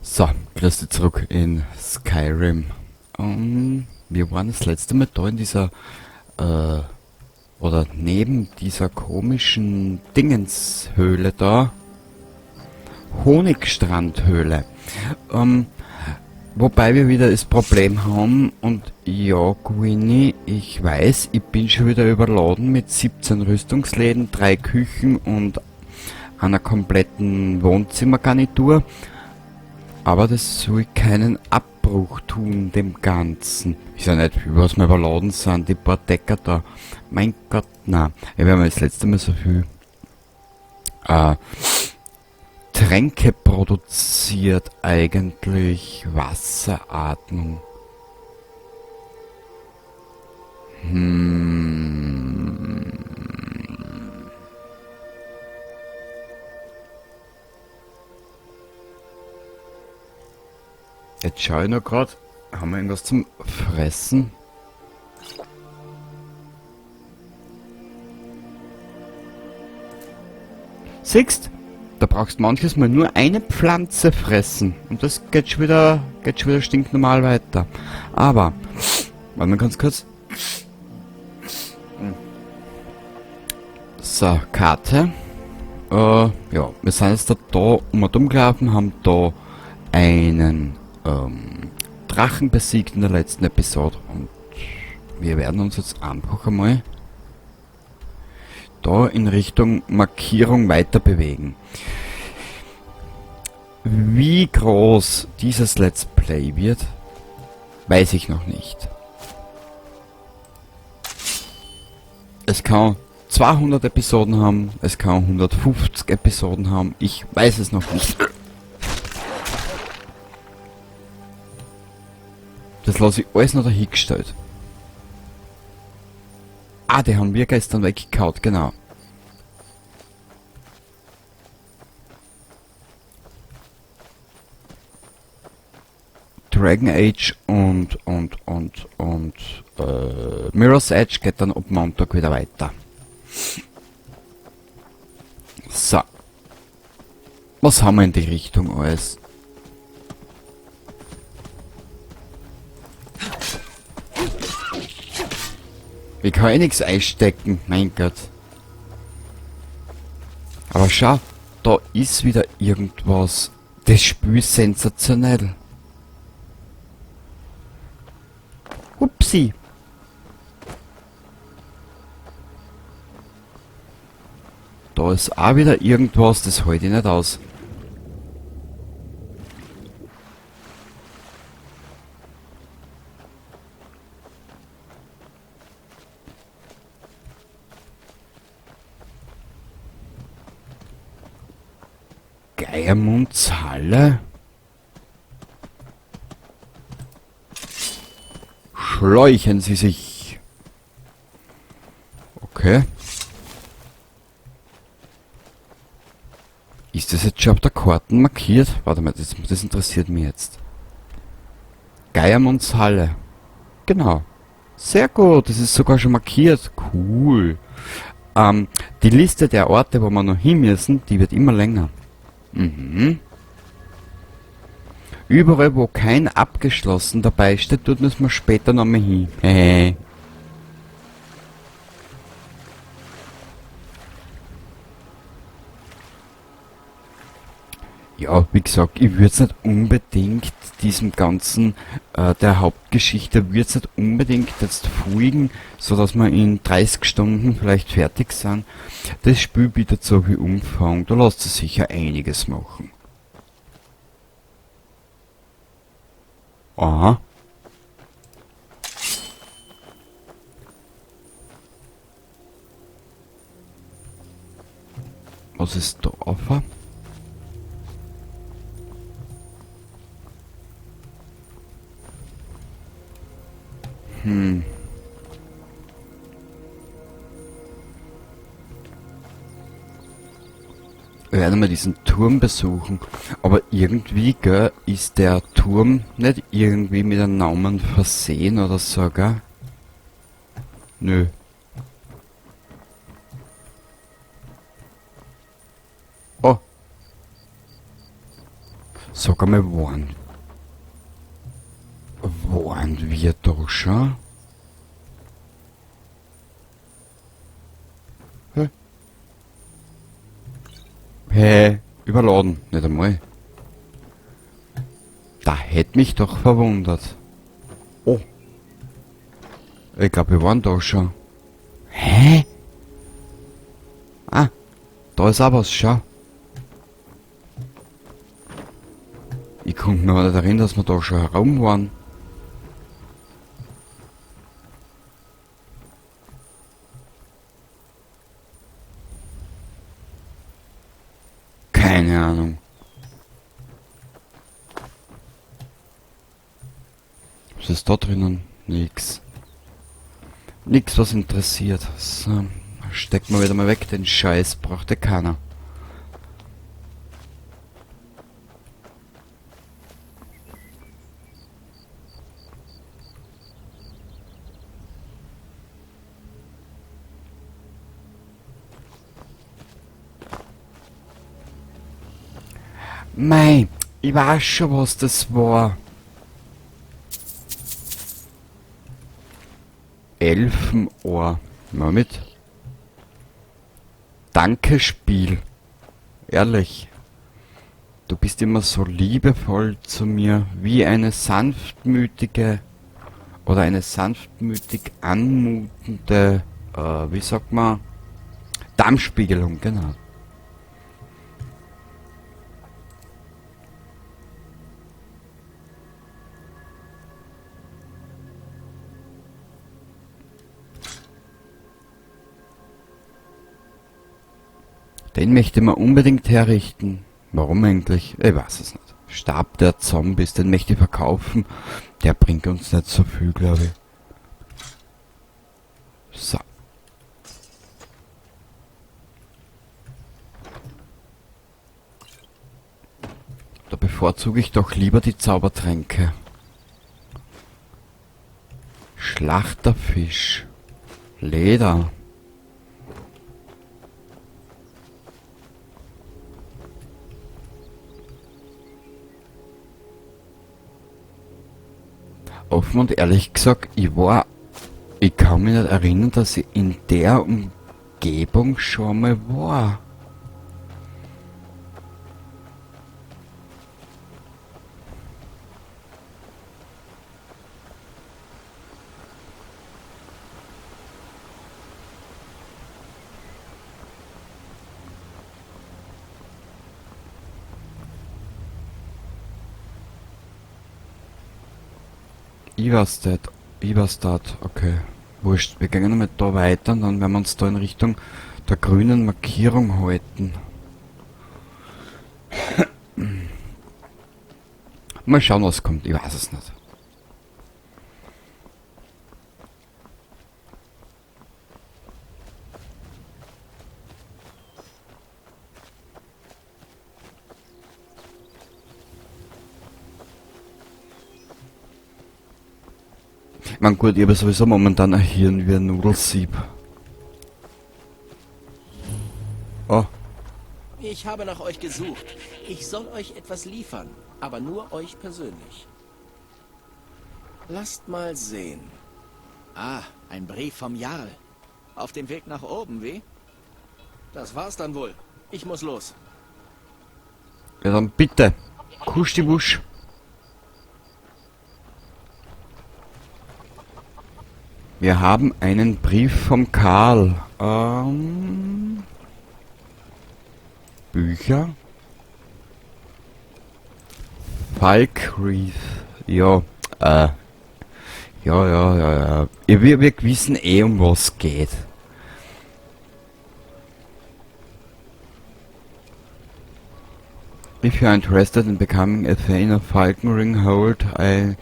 So, grüß dich zurück in Skyrim. Wir waren das letzte Mal da in dieser, oder neben dieser komischen Dingenshöhle da. Honigstrandhöhle. Wobei wir wieder das Problem haben, und ja, Gwynny, ich weiß, ich bin schon wieder überladen mit 17 Rüstungsläden, 3 Küchen und einer kompletten Wohnzimmergarnitur. Aber das soll keinen Abbruch tun, dem Ganzen. Ist ja nicht viel, was wir überladen sind, die paar Decker da. Mein Gott, na. Wir haben das letzte Mal so viel Tränke produziert eigentlich. Wasseratmung. Jetzt schau ich noch grad, haben wir irgendwas zum Fressen? Siehst, da brauchst du manches Mal nur eine Pflanze fressen und das geht schon wieder stinknormal weiter. Aber, warte mal ganz kurz. So, Karte. Ja, wir sind jetzt da um und umgelaufen, haben da einen Drachen besiegt in der letzten Episode und wir werden uns jetzt einfach einmal da in Richtung Markierung weiter bewegen. Wie groß dieses Let's Play wird, weiß ich noch nicht. Es kann 200 Episoden haben, es kann 150 Episoden haben, ich weiß es noch nicht. Das lasse ich alles noch dahingestellt. Ah, die haben wir gestern weggekaut, genau. Dragon Age und Mirror's Edge geht dann ab Montag wieder weiter. So. Was haben wir in die Richtung alles? Ich kann eh nix einstecken, mein Gott. Aber schau, da ist wieder irgendwas. Das Spiel ist sensationell. Upsi. Da ist auch wieder irgendwas, das halte ich nicht aus. Geiermundshalle? Schläuchen Sie sich. Okay. Ist das jetzt schon auf der Karte markiert? Warte mal, das interessiert mich jetzt. Geiermundshalle. Genau. Sehr gut, das ist sogar schon markiert. Cool. Die Liste der Orte, wo wir noch hin müssen, die wird immer länger. Überall, wo kein abgeschlossen dabei steht, dort müssen wir später nochmal hin. Hehe. Ja, wie gesagt, ich würd's nicht unbedingt diesem ganzen, der Hauptgeschichte würd's nicht unbedingt jetzt folgen, so dass wir in 30 Stunden vielleicht fertig sind. Das Spiel bietet so viel Umfang, da lässt sich sicher einiges machen. Aha. Was ist da auf? Wir werden mal diesen Turm besuchen. Aber irgendwie, gell, ist der Turm nicht irgendwie mit einem Namen versehen oder so, gell? Nö. Oh. Sag einmal, waren wir da schon? Hä? Hä? Überladen, nicht einmal. Da hätte mich doch verwundert. Oh. Ich glaub, wir waren da schon. Hä? Ah, da ist auch was, schau. Ich konnte mich nicht erinnern, dass wir da schon herum waren. Keine Ahnung. Was ist da drinnen? Nix. Nix, was interessiert. So, stecken wir wieder mal weg. Den Scheiß braucht ja keiner. Mei, ich weiß schon, was das war. Elfenohr. Mal mit. Danke, Spiel. Ehrlich. Du bist immer so liebevoll zu mir, wie eine sanftmütige oder eine sanftmütig anmutende, wie sagt man, Darmspiegelung, genau. Den möchte man unbedingt herrichten. Warum eigentlich? Ich weiß es nicht. Stab der Zombies, den möchte ich verkaufen. Der bringt uns nicht so viel, glaub ich. So. Da bevorzuge ich doch lieber die Zaubertränke. Schlachterfisch. Leder. Offen und ehrlich gesagt, ich kann mich nicht erinnern, dass ich in der Umgebung schon mal war. Ivarstead, okay. Wurscht, wir gehen nochmal da weiter und dann werden wir uns da in Richtung der grünen Markierung halten. Mal schauen, was kommt, ich weiß es nicht. Ich mein, gut, ich habe sowieso momentan ein Hirn wie ein Nudelsieb. Oh. Ich habe nach euch gesucht. Ich soll euch etwas liefern, aber nur euch persönlich. Lasst mal sehen. Ah, ein Brief vom Jarl. Auf dem Weg nach oben, wie? Das war's dann wohl. Ich muss los. Ja, dann bitte. Kusch die Wusch. Wir haben einen Brief vom Karl. Bücher. Falkreath. Ja, ja, ja, ja, ja. Ja, wir wissen eh, um was geht. If you are interested in becoming a Thane of Falkenring, hold I...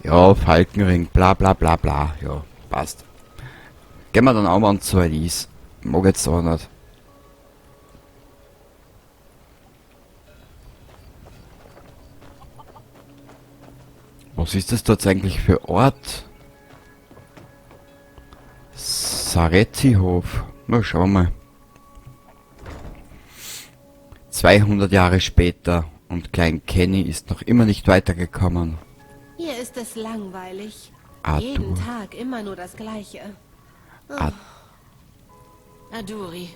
Ja, Falkenring, bla bla bla bla. Ja, passt. Gehen wir dann auch mal zu Elise. Mag jetzt auch nicht. Was ist das dort eigentlich für Ort? Sarettihof. Na, schauen wir mal. 200 Jahre später. Und Klein Kenny ist noch immer nicht weitergekommen. Hier ist es langweilig. Adur. Jeden Tag immer nur das Gleiche. Aduri,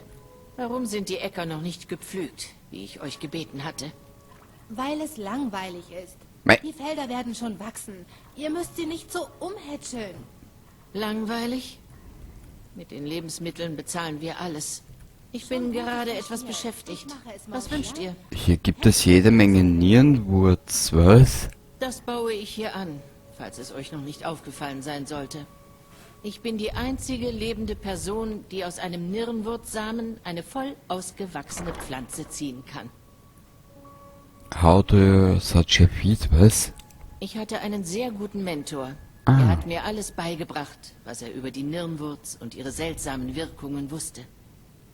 warum sind die Äcker noch nicht gepflügt, wie ich euch gebeten hatte? Weil es langweilig ist. Mei. Die Felder werden schon wachsen. Ihr müsst sie nicht so umhätscheln. Langweilig? Mit den Lebensmitteln bezahlen wir alles. Ich bin gerade etwas beschäftigt. Was wünscht ihr? Hier gibt es jede Menge Nierenwurz, was? Das baue ich hier an, falls es euch noch nicht aufgefallen sein sollte. Ich bin die einzige lebende Person, die aus einem Nirnwurzsamen eine voll ausgewachsene Pflanze ziehen kann. How do you such a feat, was? Ich hatte einen sehr guten Mentor. Ah. Er hat mir alles beigebracht, was er über die Nirnwurz und ihre seltsamen Wirkungen wusste.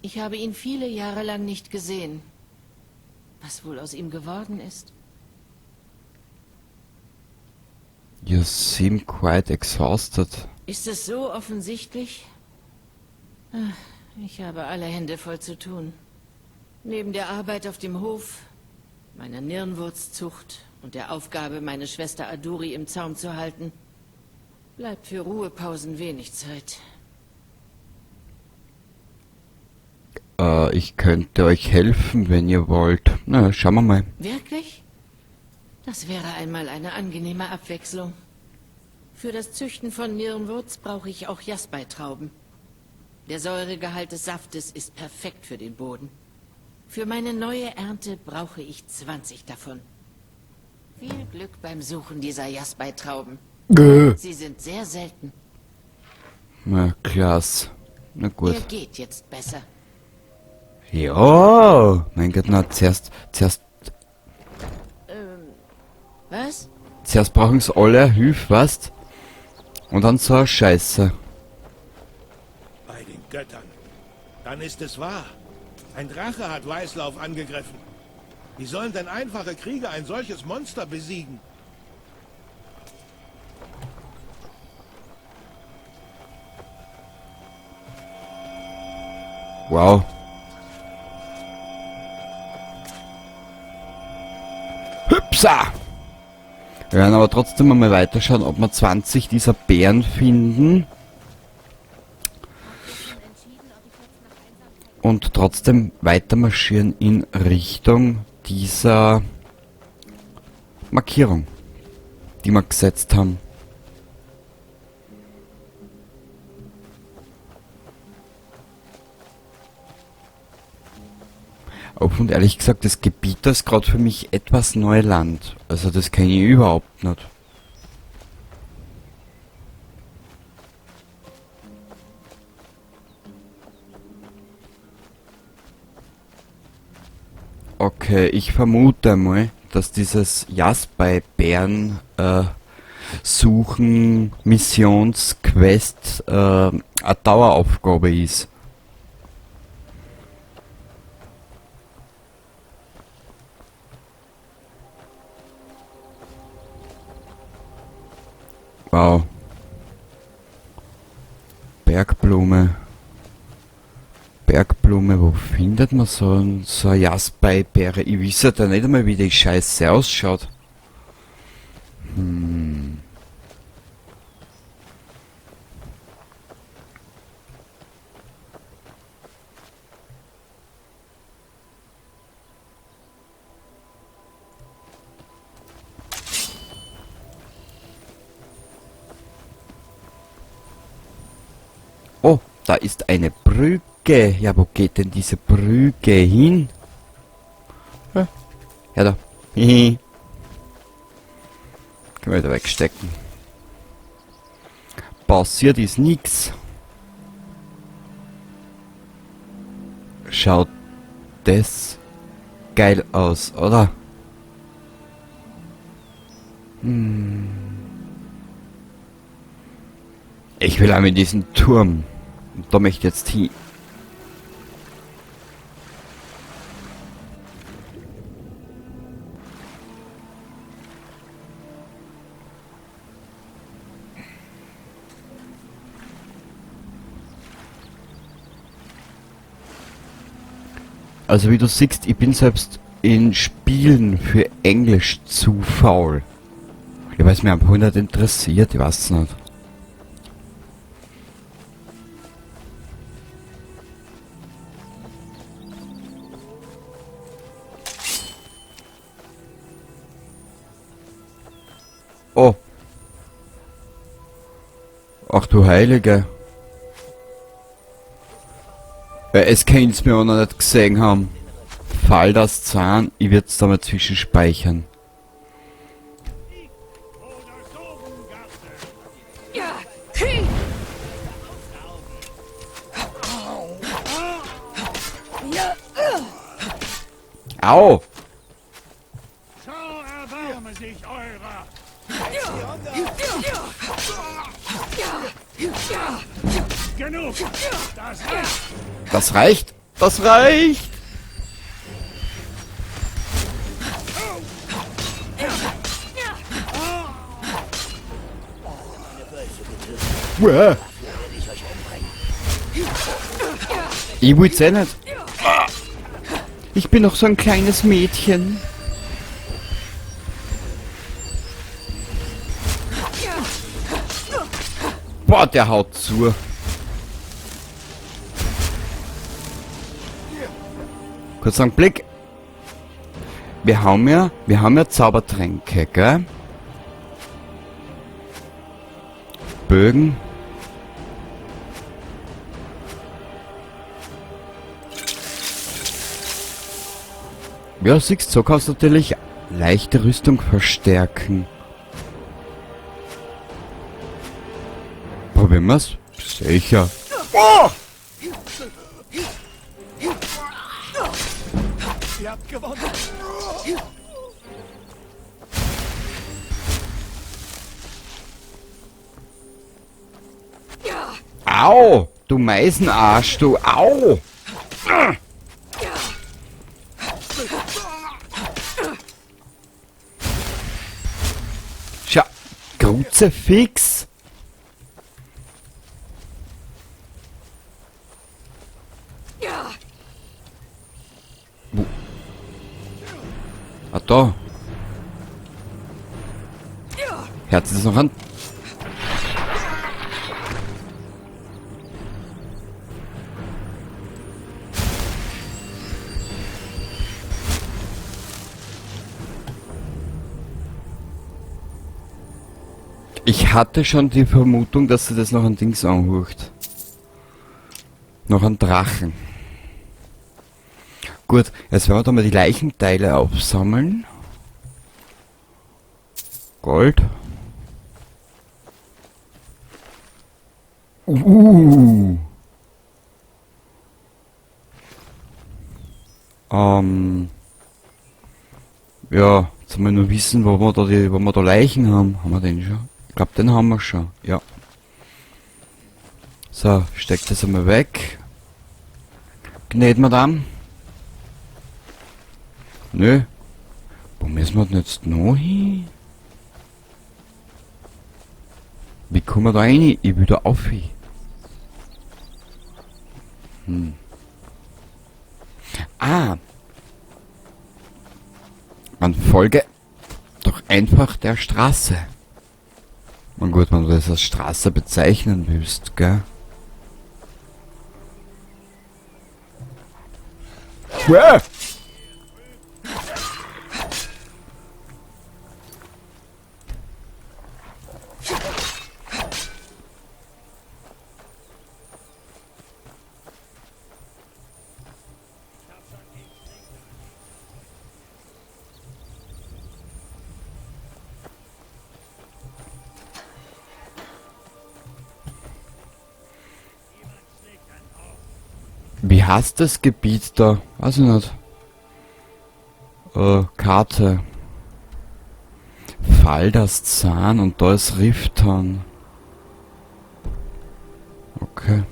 Ich habe ihn viele Jahre lang nicht gesehen. Was wohl aus ihm geworden ist? You seem quite exhausted. Ist es so offensichtlich? Ach, ich habe alle Hände voll zu tun. Neben der Arbeit auf dem Hof, meiner Nirnwurzzucht und der Aufgabe, meine Schwester Aduri im Zaum zu halten, bleibt für Ruhepausen wenig Zeit. Ich könnte euch helfen, wenn ihr wollt. Na, schauen wir mal. Wirklich? Das wäre einmal eine angenehme Abwechslung. Für das Züchten von Nirnwurz brauche ich auch Jasbeitrauben. Der Säuregehalt des Saftes ist perfekt für den Boden. Für meine neue Ernte brauche ich 20 davon. Viel Glück beim Suchen dieser Jasbeitrauben. Sie sind sehr selten. Na, klasse. Na gut. Ihr geht jetzt besser. Ja, mein Gott, na, zuerst Was? Zuerst brauchen sie alle Hilfe, weißt? Und dann so eine Scheiße. Bei den Göttern. Dann ist es wahr. Ein Drache hat Weißlauf angegriffen. Wie sollen denn einfache Krieger ein solches Monster besiegen? Wow. Hüpsa! Wir werden aber trotzdem einmal weiterschauen, ob wir 20 dieser Bären finden. Und trotzdem weiter marschieren in Richtung dieser Markierung, die wir gesetzt haben. Und ehrlich gesagt, das Gebiet ist gerade für mich etwas Neuland. Also das kenne ich überhaupt nicht. Okay, ich vermute mal, dass dieses Jasbei-Bären suchen Missionsquest eine Daueraufgabe ist. Wow. Bergblume. Bergblume, wo findet man so eine Jasbeibeere? Ich weiß ja da nicht einmal, wie die Scheiße ausschaut. Oh, da ist eine Brücke. Ja, wo geht denn diese Brücke hin? Ja, ja da. Hihi. Können wir wieder wegstecken. Passiert ist nix. Schaut das geil aus, oder? Ich will einmal in diesen Turm. Und da möchte ich jetzt hin. Also wie du siehst, ich bin selbst in Spielen für Englisch zu faul. Ich weiß, mir einfach nicht interessiert, ich weiß nicht. Oh. Ach du Heilige. Ja, es könnt's mir auch noch nicht gesehen haben. Fall das Zahn, ich werd's da mal zwischenspeichern. Au! So erbarme sich eurer! Genug! Das reicht! Das reicht! Das reicht! Uah. Ich will's eh nicht. Ich bin noch so ein kleines Mädchen. Boah, der haut zu. Kurz einen Blick. Wir haben ja Zaubertränke, gell? Bögen. Ja, siehst du, so kannst du natürlich leichte Rüstung verstärken. Probieren wir's? Sicher. Oh! Ihr habt gewonnen. Au! Du Meisenarsch, du! Au! Schau, Kruzifix! Wo? Ah, da. Herz ist noch an. Ich hatte schon die Vermutung, dass sie das noch an Dings anhucht. Noch an Drachen. Gut, jetzt werden wir da mal die Leichenteile aufsammeln. Gold. Ja, jetzt wollen wir nur wissen, wo wir da Leichen haben. Haben wir den schon? Ich glaub, den haben wir schon. Ja. So, steckt das einmal weg. Gnäd Madame. Nö. Wo müssen wir denn jetzt noch hin? Wie kommen wir da rein? Ich will da auf. Ah. Man folge doch einfach der Straße. Und gut, wenn du das als Straße bezeichnen willst, gell? Uah! Wie heißt das Gebiet da? Weiß ich nicht. Karte. Fall das Zahn und da ist Rifton. Okay.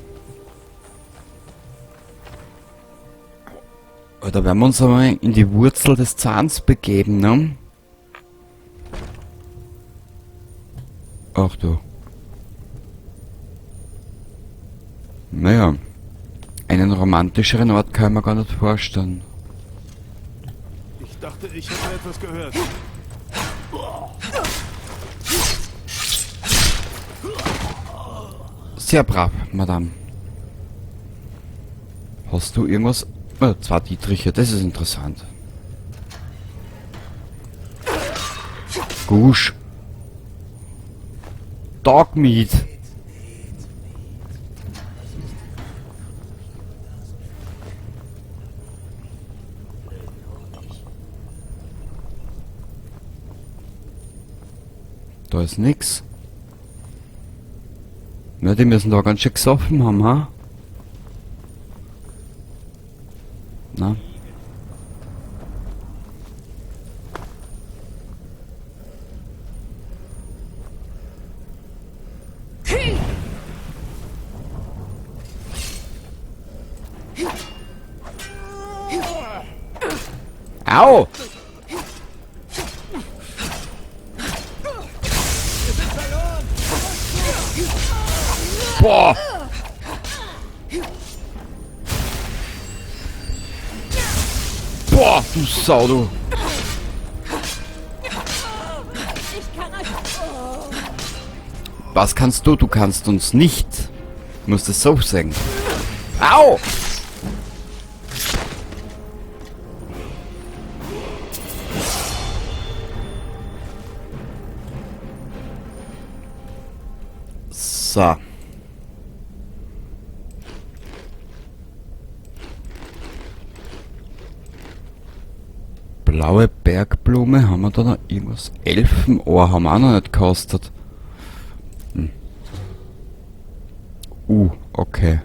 Da werden wir uns einmal in die Wurzel des Zahns begeben, ne? Ach du. Naja. Einen romantischeren Ort kann ich mir gar nicht vorstellen. dachte, ich hätte etwas gehört. Sehr brav, Madame. Hast du irgendwas? Zwei Dietriche, das ist interessant. Gusch. Dogmeat. Da ist nix. Na, die müssen da ganz schön gesoffen haben, ha? Na? Au! Boah! Boah, du Sau, du! Was kannst du? Du kannst uns nicht. Du musst es so sagen. Au! So. Blaue Bergblume, haben wir da noch irgendwas? Elfenohr haben wir auch noch nicht gekostet. Hm. Okay.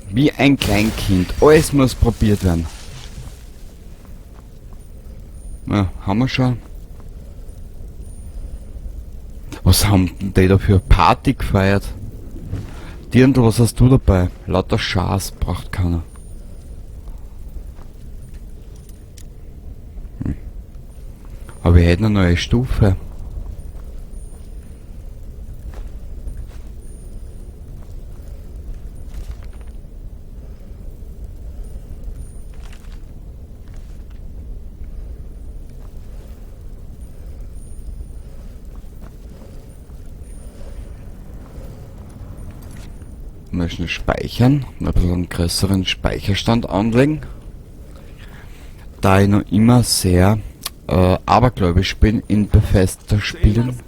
Wie ein Kleinkind. Alles muss probiert werden. Ja, haben wir schon. Was haben denn die da für Party gefeiert? Dirndl, was hast du dabei? Lauter Schaß braucht keiner. Hm. Aber wir hätten eine neue Stufe. Mal schnell speichern, ein bisschen einen größeren Speicherstand anlegen. Da ich noch immer sehr abergläubisch bin in Bethesda Spielen.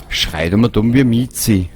Schreit immer dumm wie Mizi.